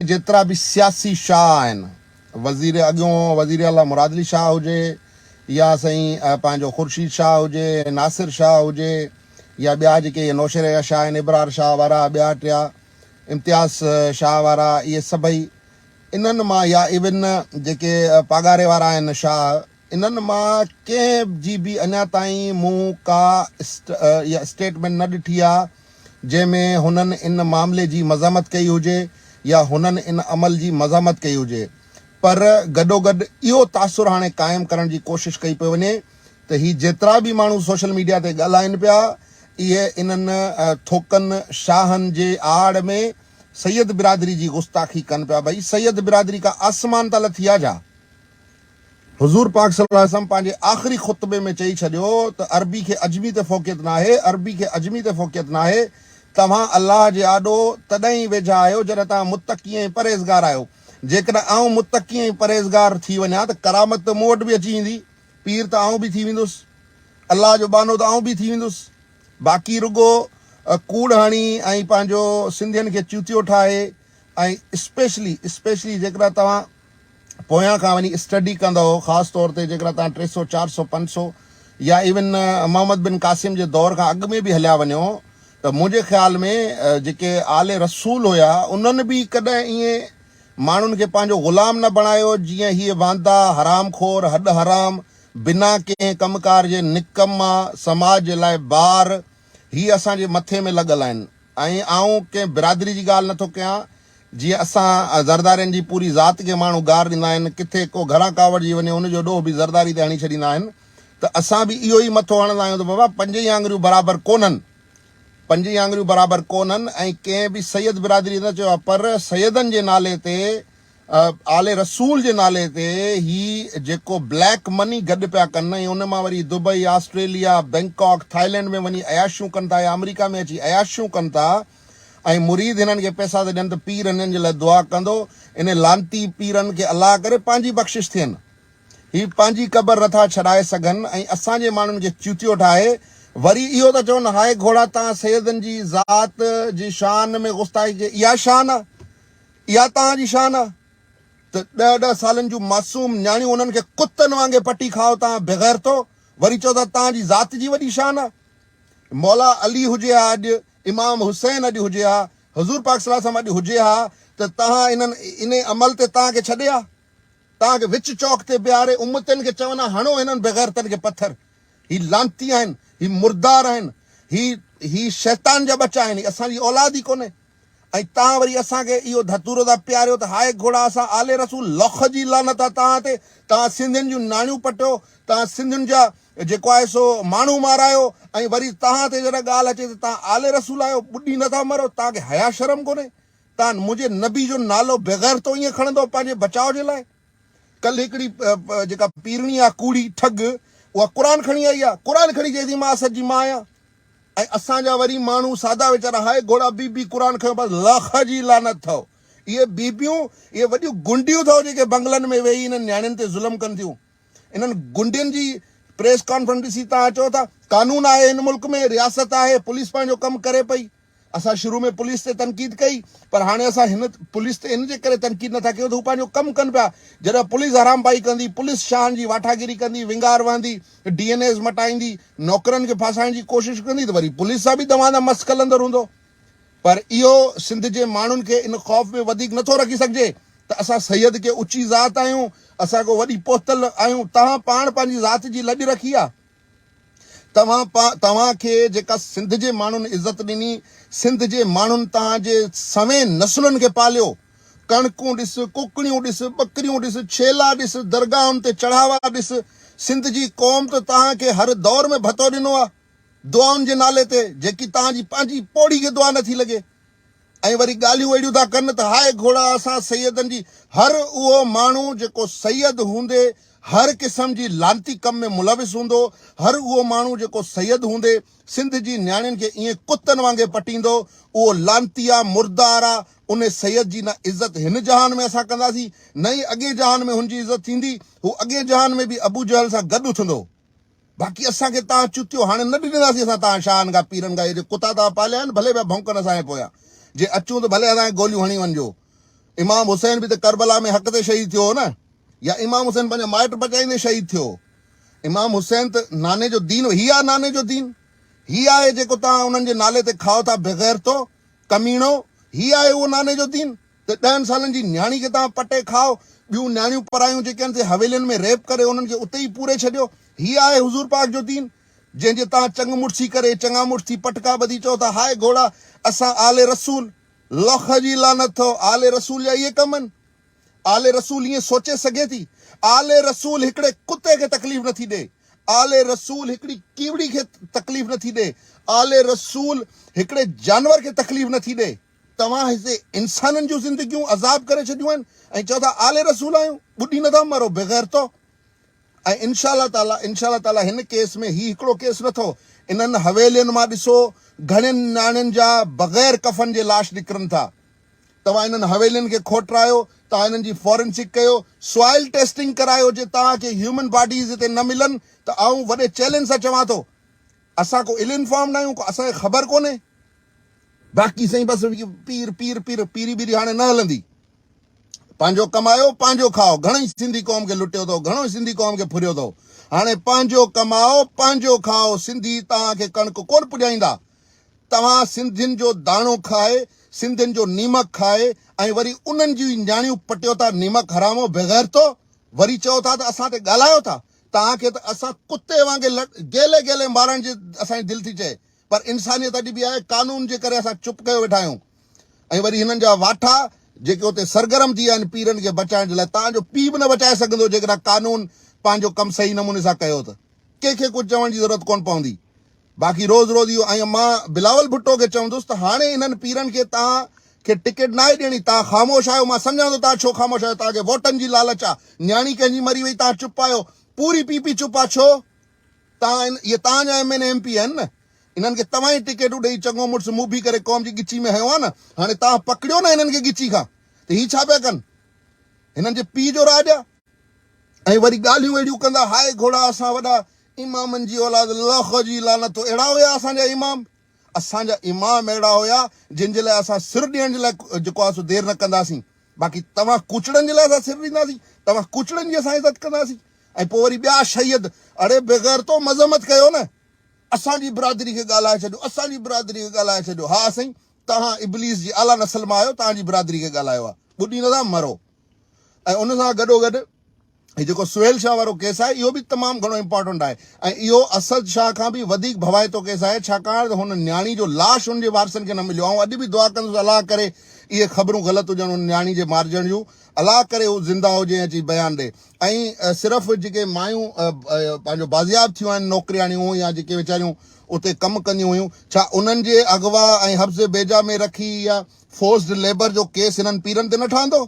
جيترا به سياسي شاهه آهن، وزير اڳيون وزير اعليٰ مراد علي شاهه هجي يا سائين پنهنجو خورشيد شاهه هجي، ناصر شاهه هجي يا ٻيا جيڪي اهي نوشهري جا شاهه آهن، ابرار شاهه وارا، ٻيا ٽيا امتياز شاهه وارا، اهي سڀئي انهن مان يا ايون جيڪي پاڳاري وارا آهن شاهه، انهن مان ڪنهن جي به اڃا تائين مون ڪا اها اسٽيٽمينٽ نه ڏٺي آ جنهن ۾ هنن ان معاملي جي مذمت ڪئي هجي يا هنن ان عمل جي مذمت ڪئي هجي پر گڏوگڏ اهو تاثر هاڻي قائم ڪرڻ جي ڪوشش ڪئي پئي وڃي ته هي جيترا به ماڻهو سوشل ميڊيا تي ڳالهائين پيا اهي انهن ٿوڪن شاهن جي آڙ ۾ سيد برادري جي گستاخي ڪن پيا ڀئي سيد برادري ڪا آسمان تان لٿي آ ڇا؟ حضور پاڪ صلي الله عليه وسلم پنهنجي آخري خطبي ۾ چئي ڇڏيو ته عربي کي عجمي تي فوقيت ناهي، عربي کي عجمي تي فوقيت ناهي، توهان الله جي آڏو تڏهن ئي ويجها آهيو جڏهن توهان متقي ۽ پرهيزگار آهيو، جيڪڏهن آئون متقي ۽ پرهيزگار ٿي وڃان ته ڪرامت ته مون وٽ به اچي ويندي، پير ته آئون به ٿي ويندس، الله جو ٻانهو ته آئون به ٿي ويندس، باقي رڳو ڪوڙ هڻي ۽ پنهنجو سنڌين کي چوتيو ٺاهي ۽ اسپيشلي اسپيشلي جيڪڏهن توهان پويان کان وڃي اسٽڊي ڪندؤ خاص طور تي جيڪڏهن توهان 300، 400، 500 يا ايون محمد بن قاسم جي دور کان اڳ ۾ به هليا وڃو ته منهنجي خيال ۾ جيڪي آل رسول هيا انهن به ڪڏهن ائين ماڻهن کي پنهنجو غلام نه بڻايو جيئن هي واندا، حرام خور، هڏ حرام، بنا ڪنهن ڪم ڪار جي نڪما، سماج جي لاء بار هي اسان جي مٿي ۾ لڳل آهن. ۽ آئون ڪنهن برادري جي ڳالهه نٿو ڪيان، جيئن اسان زردارين جي پوري ذات کي ماڻهو گار ڏيندا آهن، ڪٿي ڪو گهران ڪاوڙجي وڃي ان جو ڏوهه به زرداري تي هڻي ڇڏيندا آهن ته اسان به اهو ئي مٿو هڻندا آهيون ته بابا پنج ئي آڱريون برابر ڪونهن، پنج ئي آڱريون برابر ڪونهن ۽ ڪنهن به سيد برادري نه چيو آهي پر سيدن جي نالي تي آل رسول جي نالي تي هي جيڪو بليڪ مني گڏ پيا ڪن ۽ ان مان وري دبئي، آسٽريليا، بئنڪاڪ، ٿائلينڊ ۾ وڃي عياشيون ڪن ٿا يا آمريڪا ۾ اچي عياشيون ڪن ٿا ۽ مريد هنن کي پئسا ٿا ڏين ته پير هنن جي لاء دعا ڪندو انهي لعنتي پيرن کي الله ڪري پنهنجي بخشش ٿين هي پنهنجي قبر نٿا ڇڏائي سگهن ۽ اسان جي ماڻهن کي چوتيو ٺاهي وري اهو ٿا چون هاء گهوڙا تان سيدن جي ذات جي شان ۾ گستاخي ڪئي اها شان آ اها توهان جي شان آ ته ڏهه ڏهه سالن جون معصوم نياڻيون انهن کي ڪتن وانگي پٽي کائو توهان بيغيرتو وري چئو ٿا توهان جي ذات جي وڏي شان آ مولا علي هجي ها اڄ امام حسين اڄ هجي ها حضور پاڪ صلي الله عليه وسلم اڄ هجي ها ته توهان انهن انهي عمل تي توهان کي ڇڏي ها توهان کي وچ چوڪ تي بيهاري امتين کي چون ها هڻو هنن بيغيرتن کي پٿر هي لعنتي آهن هي مردار آهن هي هي شيطان جا ٻچا آهن هي اسان جي اولاد ئي ڪونهي ۽ توهان وري اسان کي اهو ڌتورو ٿا پياريو ته هاء گهوڙا اسان آل رسول لک جي لعنت آ توهان تي، توهان سنڌين جون ناڻيون پٽيو، توهان سنڌين جا جيڪو آهي سو ماڻهو مارايو ۽ وري توهان تي جڏهن ڳالهه اچي ته توهان آل رسول آهيو ٻڏي نه ٿا مرو، توهان کي حيا شرم ڪونهي، توهان منهنجي نبي جو نالو بيغيرتو ائين کڻندو پنهنجي بچاء جي لاء. ڪلهه هڪڙي جيڪا پيرڻي آ ڪوڙي ٺڳ اها قرآن کڻي آئي آ، قرآن کڻي چئي ٿي مان اسد جي ماء آهيان. ۽ اسان جا وري ماڻهو سادا ويچارا هاء گهوڙا بي بي قرآن کنيو بس لک جي لعنت اٿئو اهي بيبيون اهي وڏيون گنڊيون اٿئو جيڪي بنگلن ۾ ويهي انهن نياڻين تي ظلم ڪن ٿيون انهن گنڊين جي پريس ڪانفرنس ڏسي توهان چئو ٿا قانون آهي هن ملڪ ۾ رياست آهي پوليس پنهنجو ڪم ڪري پئي اسان شروع ۾ پوليس تي تنقيد ڪئي پر هاڻي اسان هن پوليس تي ان جي ڪري تنقيد نٿا ڪيون ته هو پنهنجو ڪم ڪن پيا. جڏهن پوليس حرامپائي ڪندي، پوليس شاهن جي واٺاگيري ڪندي، ونگار وهندي، ڊي اين ايز مٽائيندي، نوڪرن کي ڦاسائڻ جي ڪوشش ڪندي ته وري پوليس سان به دمان دم مس قلندر هوندو. پر اهو سنڌ جي ماڻهن کي ان خوف ۾ وڌيڪ نٿو رکي سگهجي ته اسان سيد ڪي اچي ذات آهيون، اسان ڪو وڏي پهتل آهيون. توهان پاڻ پنهنجي ذات جي لڄ رکي آ. توهان توهان کي جيڪا سنڌ جي ماڻهن عزت ڏني، سنڌ جي ماڻهن توهان جي سوين نسلن کي پاليو، ڪڻڪون ڏس، ڪڪڙيون ڏس، ٻڪريون ڏس، ڇيلا ڏس، درگاهن تي چڙهاوا ڏس، سنڌ جي قوم ته توهان کي هر دور ۾ ڀتو ڏنو آ، دعائن جي نالي تي، جيڪي توهان جي پنهنجي پوڙهي کي دعا نٿي لڳي. ۽ وري ڳالهيون اهڙيون ٿا ڪن ته هاء گهوڙا اسان سيدن جي هر اهو ماڻهو جيڪو سيد هوندي هر قسم جي لعنتي ڪم ۾ ملوث هوندو، هر اهو ماڻهو جيڪو سيد هوندي سنڌ جي نياڻين کي ائين ڪتن وانگي پٽيندو اهو لعنتي آ مردار آ انهي سيد جي نه عزت هن جهان ۾ اسان ڪنداسين نه ئي اڳئين جهان ۾ هن جي عزت ٿيندي هو اڳئين جهان ۾ به ابوجهل سان گڏ اٿندو. باقي اسان کي توهان چتيو هاڻي نه ڏينداسين اسان توهان شاهن کان پيرن کان اهي جيڪي ڪتا توهان پاليا آهن ڀلي پيا ڀونڪن اسان جي پويان جي اچون ته ڀلي اسان کي گوليون هڻي وڃجو. امام حسين به ته ڪربلا ۾ حق تي شهيد ٿيو هو نه؟ يا امام حسين پنهنجا مائٽ بچائيندي شهيد ٿيو هو؟ امام حسين ته ناني جو دين هي آ ناني جو دين هي آهي جيڪو توهان انهن جي نالي تي کائو ٿا بغيرتو ڪميڻو هي آهي اهو ناني جو دين ته ڏهن سالن جي نياڻي کي توهان پٽي کائو ٻيون نياڻيون پرايون جيڪي آهن سي حويلين ۾ ريپ ڪري انهن کي اتي ئي پوري ڇڏيو هي آهي حضور پاڪ جو دين جنهن جي توهان چڱ مڙسي ڪري چڱا مڙس ٿي پٽڪا ٻڌي چئو ٿا هاء گهوڙا اسان آل رسول لک جي لعنت اٿو آل رسول جا اهي ڪم آهن آل رسول ائين سوچي سگهي ٿي؟ آل رسول هڪڙي ڪتي کي تڪليف نٿي ڏئي. آل رسول هڪڙي ڪيوڙي کي تڪليف نٿي ڏئي. آل رسول هڪڙي جانور کي تڪليف نٿي ڏئي. توهان هتي انسانن جون زندگيون عذاب ڪري ڇڏيون آهن ۽ چئو ٿا آل رسول آهيون. ٻڏي نٿا مرو بغيرتو. ۽ انشاء الله تعالي انشاء الله تعالي هن ڪيس ۾ هي هڪڙو ڪيس نٿو انهن حويلين مان ڏسو گهڻين نياڻين جا بغير ڪفن جي لاش نڪرن ٿا. توهان انهن حويلين کي کوٽرايو، توهان انهن جي فورينسڪ ڪيو، سوائل ٽيسٽنگ ڪرايو، جي توهان کي هيومن باڊيز هتي نه ملن ته آئون وڏي چئلينج سان چوان ٿو اسان ڪو ال انفارمڊ آهيون ڪو اسان کي خبر ڪونهي. باقي سائين بس پير پير پير پيري ٻيري هاڻي نه هلندي. پنهنجو ڪمايو پنهنجو کائو گهڻو ئي سنڌي قوم کي لٽيو اٿو گهڻو ئي سنڌي قوم کي ڦريو اٿو هاڻي پنهنجو ڪمائو پنهنجو کائو سنڌي توهان کي ڪڻڪ ڪونه پڄائيندا. توهان سنڌين جو داڻو کائي، سنڌين جو نيمڪ کائي ۽ وري انهن جون ئي نياڻيون پٽيو ٿا نيمڪ حرامو بيغيرتو وري چئو ٿا ته اسان تي ڳالهايو ٿا توهان کي ته اسان ڪتي وانگي گيلي گيلي مارڻ جي اسان جي دل ٿي چئي پر انسانيت اڄ به آهي قانون جي ڪري اسان چپ ڪيو ويٺا آهيون ۽ وري هنن جا واٺا جيڪي اتي سرگرم ٿي ويا آهن پيرن کي بچائڻ جي لاء توهان جو پيء به نه بچائي سگهندو جيڪڏهن قانون پنهنجو ڪم صحيح نموني سان ڪيو ته ڪنهن کي ڪجهه چوڻ جي ضرورت ڪونه پوندي. باقي روز روز اهو ۽ مان بلاول ڀٽو کي چوندس ته هاڻي انهن پيرن کي توهان کي ٽڪيٽ ناهي ڏيڻي توهان خاموش آهيو مان سمجهان ٿو توهان ڇو خاموش آهيو توهان کي ووٽن جي لالچ آ نياڻي ڪنهن جي مري وئي توهان چپ آهيو پوري پي پي چپ آ ڇو توهان اهي توهان جا ايم اين اي ايم پي آهن نه انهن کي توهان ئي ٽڪيٽون ڏئي چڱو مڙس موڀي ڪري قوم جي ڳچي ۾ هنيو آ نه هاڻي توهان پڪڙيو نه انهن کي ڳچي کان ته هي ڇا پيا ڪن هنن جي پيء جو راڄ آ. ۽ وري ڳالهيون اهڙيون ڪندا، هاء گهوڙا اسان وڏا امامن جي اولاد لخ جي لعنت هو اهڙا هيا اسان جا امام اسان جا امام اهڙا هيا جن جي لاء اسان سر ڏيڻ جي لاء جيڪو آهي سو دير نه ڪنداسين باقي توهان ڪوچڙن جي لاء اسان سر ڏينداسين توهان ڪوچڙن جي اسان عزت ڪنداسين ۽ پوء وري ٻيا شهيد اڙي بغيرتو مذمت ڪيو نه اسان جي برادري کي ڳالهائي ڇڏيو اسان جي برادري کي ڳالهائي ڇڏيو ها سائين توهان ابليس جي اعليٰ نسل مان آهيو توهان جي برادري کي ڳالهايو آهي ٻڏي نٿا مرو ۽ ان سان گڏوگڏ هي جيڪو سهيل شاهه وارو ڪيس آهي اهو به تمام گهڻو امپارٽنٽ آهي ۽ اهو اسد شاهه کان به وڌيڪ ڀوائتو ڪيس آهي ڇاڪاڻ ته هن نياڻي جو لاش هن جي وارثن کي نه مليو آئون اڄ به دعا ڪندس الله ڪري اهي خبرون غلط هجن ان نياڻي جي مارجڻ جون الله ڪري هو زنده هجي ۽ اچي بيان ڏي ۽ صرف جيڪي مايون پنهنجو بازياب ٿيون آهن نوڪرياڻيون يا جيڪي ويچاريون اتي ڪم ڪنديون هيون ڇا انهن جي اغوا ۽ حبس بيجا ۾ رکي يا فورسڊ ليبر جو ڪيس هنن پيرن تي نه ٺهندو؟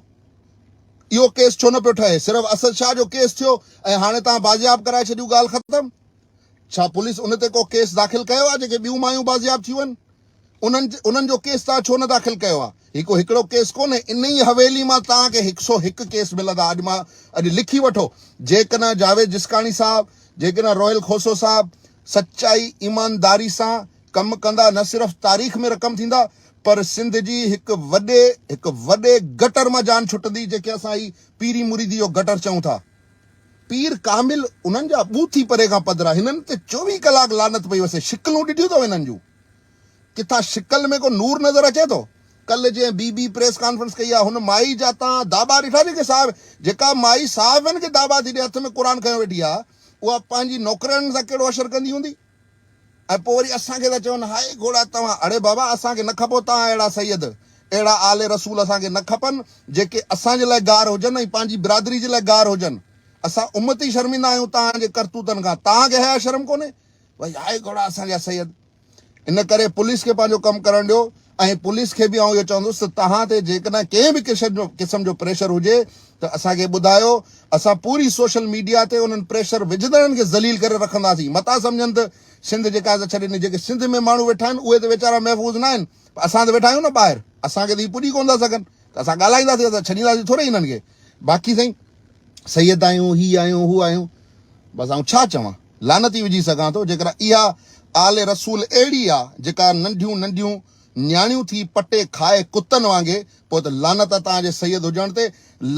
اهو ڪيس ڇو نه پيو ٺهي؟ صرف اسد شاهه جو ڪيس ٿيو ۽ هاڻي توهان بازياب ڪرائي ڇڏيون ڳالهه ختم؟ ڇا پوليس ان تي ڪو ڪيس داخل ڪيو آهي جيڪي ٻيون مايون بازياب ٿيون آهن انهن انهن جو ڪيس توهان ڇو نه داخل ڪيو آهي؟ هي ڪو هڪڙو ڪيس ڪونهي انهي حويلي مان توهان کي هڪ سو هڪ ڪيس ملندا اڄ مان اڄ لکي وٺو جيڪڏهن جاويد جسڪاڻي صاحب جيڪڏهن روهيل کوسو صاحب سچائي ايمانداري سان ڪم ڪندا نه صرف تاريخ ۾ رقم ٿيندا پر سنڌ جي هڪ وڏي هڪ وڏي گٽر مان جان ڇٽندي جنهن کي اسان هي پيري مريدي جو گٽر چئون ٿا. پير ڪامل انهن جا ٻوٿ ئي پري کان پڌرا هنن تي 24 ڪلاڪ لعنت پئي وسي شڪلون ڏٺيون اٿو هنن جون ڪٿان شڪل ۾ ڪو نور نظر اچي ٿو ڪلهه جنهن بي بي پريس ڪانفرنس ڪئي آهي هن مائي جا تان داٻا ڏٺا جيڪي صاحب جيڪا مائي صحافين کي داٻا ٿي ڏي هٿ ۾ قرآن کنيو ويٺي آهي اها پنهنجي نوڪرياڻين سان ڪهڙو حشر ڪندي هوندي. ۽ پوء وري اسان کي ٿا چون هاء گهوڙا توهان اڙي بابا اسان کي نه کپو توهان اهڙا سيد اهڙا آل رسول اسان کي نه کپن جيڪي اسان جي لاء گار هجن ۽ پنهنجي برادري جي لاء گار هجن اسان امت ئي شرمندا آهيون توهان جي ڪرتوتن کان توهان کي حياء شرم ڪونهي ڀئي هاء گهوڙا اسان جا سيد ان ڪري پوليس کي پنهنجو ڪم ڪرڻ ڏيو ۽ پوليس کي به آئون اهو چوندس ته توهان تي جيڪڏهن ڪنهن به قسم جو پريشر هجي ته اسان کي ٻڌايو، اسان پوري سوشل ميڊيا تي انهن پريشر وجهندڙن کي ذليل ڪري رکنداسين، متان سمجهن ته سنڌ جيڪا سا ڇڏي ڏني، جيڪي سنڌ ۾ ماڻهو ويٺا آهن اهي ته ويچارا محفوظ نه آهن، پر اسان ته ويٺا آهيون نه ٻاهر، اسان کي ته هي پڄي ڪونه ٿا سگهن ته اسان ڳالهائينداسين، اسان ڇڏينداسين ٿوري هنن کي، باقي سائين سيد آهيون، هي آهيون، هو آهيون، بس آئون ڇا چوان، لعنت ئي وجهي سگهان ٿو، جيڪڏهن اها آل رسول اهڙي آ جيڪا ننڍيون ننڍيون. نياڻيون ٿي پٽي کائي ڪتن وانگي پوء ته لعنت آ توهان جي سيد هجڻ تي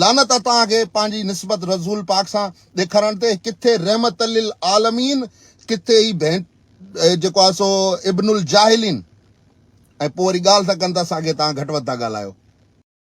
لعنت آ توهان کي پنهنجي نسبت رسول پاڪ سان ڏيکارڻ تي ڪٿي رحمت للعالمين ڪٿي هي ڀينٽ جيڪو آ سو ابن الجاهلين ۽ پوء وري ڳالهه ٿا ڪن ته اسان کي توهان گهٽ وڌ ٿا ڳالهايو.